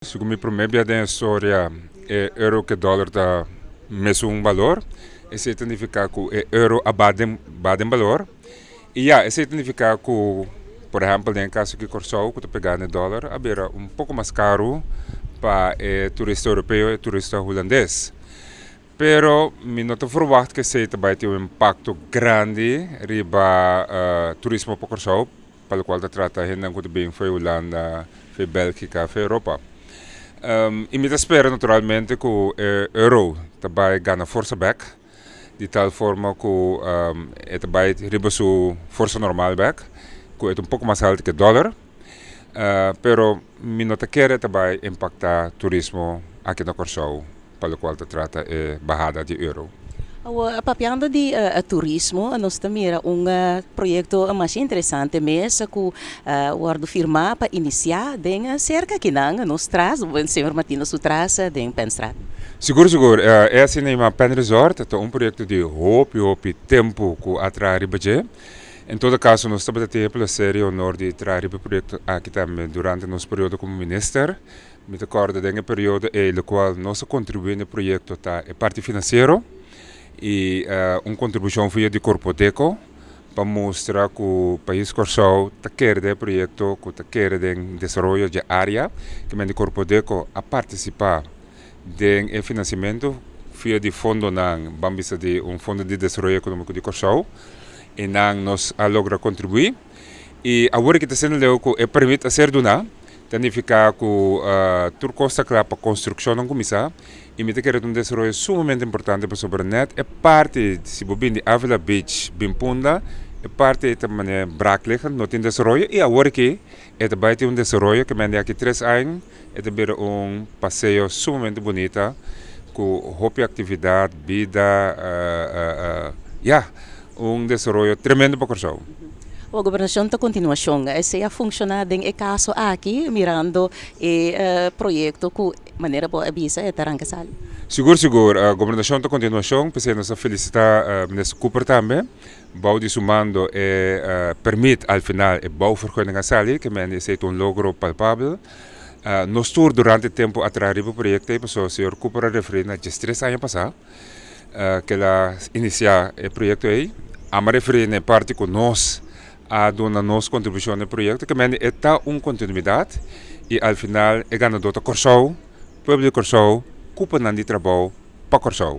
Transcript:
Segun mi, promé bia den historia, e euro ku dòler ta mesun balor. Esei ta nifiká ku e euro a baha den balor. I ya, esei ta nifiká ku, por ehèmpel, den kaso di Kòrsou, ku ta pegá na dòler, a bira un poko mas karu pa e turista europeo i turista hulandes. Pero mi no ta verwacht ku esei bai tin un impakto grandi riba turismo pa Kòrsou, pa lokual ta trata hende ku bin for di Hulanda, for di Bélgika, for di Europa. I mi ta spera naturalmente ku e euro bai gana forsa bèk, di tal forma ku e bai riba su forsa normal bèk, ku ta un poko mas haltu ku dòler. Pero mi no ta kere bai impaktá turismo aki na Kòrsou, pa lokual ta trata e bahada di euro. Papiando di turismo, nos ta mira un proyekto mas interesante mes ku a wòrdu firmá pa inisiá den serka akinan nos tras, señor Martina su tras, den Penstraat. Sigur, sigur. E asina yamá Pen Resort ta un proyekto di hopi, hopi tempu ku a traha riba dje. En todo kaso, nos tabatin e plaser i honor di traha riba e proyekto aki tambe durante nos periodo komo minister. Mi ta kòrda den e periodo ei, lokual nos a kontribuí na e proyekto ta e parti finansiero i un kontribushon via di Korpodeko pa mustra ku pais Kòrsou ta kere den e proyekto, ku ta kere den desaroyo di área, ku men di Korpodeko a partisipá den e finansiamentu via di fondonan, ban bisa di un fondo di desaroyo ekonómiko di Kòrsou, i nan nos a logra kontribuí. I awor ku ta siendo leu ku e permit a ser duná, ta nifiká ku tur kos ta kla pa konstrukshon kuminsá i mi ta kere un desaroyo sumamente importante pasobra net e parti, si bo bin di Avila Beach bin Punda, e parti ta manera braakliggend, no tin desaroyo, i awor aki e ta bai tin un desaroyo ku men di aki 3 aña e ta bira un paseo sumamente bunita ku hopi aktividat, bida, ya, un desaroyo tremendo pa Kòrsou. E gobernashon ta kontinuashon. Esei a funshoná den e kaso aki, mirando e proyekto ku manera bo a bisa e ta ranka sali. Sigur, sigur. Gobernashon ta kontinuashon. P'esei nos ta felisitá minister Cooper tambe. Bou di su mando e permit al final e bouwvergunning a sali, ke men esei un logro palpabel. Nos tur durante tempu a traha riba e proyekto, pasobra señor Cooper a referí na 13 aña pasá, ku el a inisiá e proyekto ei. Ami a referí na parti ku nos a duna nos kontribushon na e proyekto, ke men ta un kontinuidat i al final e ganadó ta Kòrsou, pueblo di Kòrsou, kuponan di trabou pa Kòrsou.